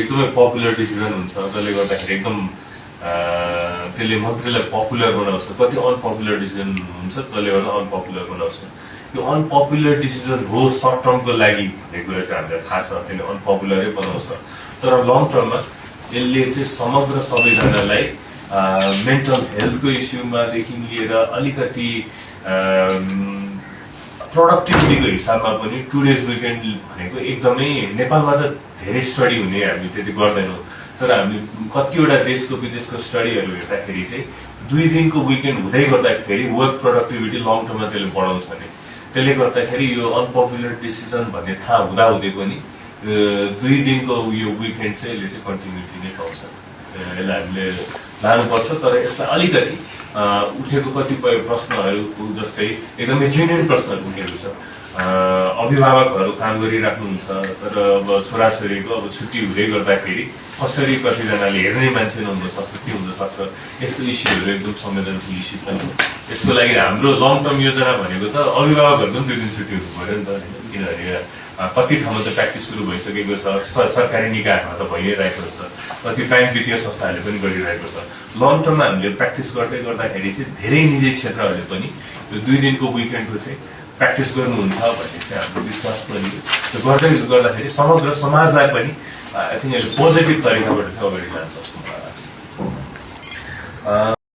एकदमै popular decision हुन्छ जसले गर्दाखेरि एकदम त्यसले मन्त्रीलाई पपुलर बनाउँछ। कति अनपपुलर डिसिजन हुन्छ त्यसले गर्दा अनपपुलर बनाउँछ। यो अनपपुलर डिसिजन हो सर्ट टर्मको लागि भनेको एउटा हामीलाई थाहा छ, त्यसले अनपपुलरै बनाउँछ। तर लङ टर्ममा यसले चाहिँ समग्र सबैजनालाई मेन्टल हेल्थको इस्युमादेखि लिएर अलिकति प्रोडक्टिभिटीको हिसाबमा पनि 2 डेज विकेन्ड भनेको एकदमै नेपालमा त धेरै स्टडी हुने हामी त्यति गर्दैनौँ, तर हामी कतिवटा देशको विदेशको स्टडीहरू हेर्दाखेरि चाहिँ 2 दिनको विकेन्ड हुँदै गर्दाखेरि वर्क प्रोडक्टिभिटी लङ टर्ममा त्यसले बढाउँछ नि। त्यसले गर्दाखेरि यो अनपपुलर डिसिजन भन्ने थाहा हुँदाहुँदै पनि 2 दिनको यो विकेन्ड चाहिँ यसले चाहिँ कन्टिन्युटी नै पाउँछ। यसलाई हामीले लानुपर्छ। तर यसलाई अलिकति उठेको कतिपय प्रश्नहरू जस्तै एकदमै जेन्युन प्रश्नहरू उठेको छ। अभिभावकहरू काम गरिराख्नुहुन्छ तर अब छोराछोरीको अब छुट्टी हुँदै गर्दाखेरि कसरी कतिजनाले हेर्ने मान्छे नहुन सक्छ, के हुन सक्छ, यस्तो इस्युहरू एकदम संवेदनशील इस्यु पनि। यसको लागि हाम्रो लङ टर्म योजना भनेको त अभिभावकहरूको पनि 2 दिन छुट्टी हुनु पऱ्यो नि त, किनभने कति ठाउँमा त प्र्याक्टिस सुरु भइसकेको छ, सरकारी निकायमा त भइरहेको छ, कति प्राइम वित्तीय संस्थाहरूले पनि गरिरहेको छ। लङ टर्ममा हामीले प्र्याक्टिस गर्दै गर्दाखेरि चाहिँ धेरै निजी क्षेत्रहरूले पनि यो 2 दिनको विकेन्डको चाहिँ प्र्याक्टिस गर्नुहुन्छ भन्ने चाहिँ हाम्रो विश्वास पनि गर्दै गर्दाखेरि समग्र समाजलाई पनि आई थिङ्क यसले पोजिटिभ तरिकाबाट चाहिँ अगाडि लान्छ जस्तो मलाई लाग्छ।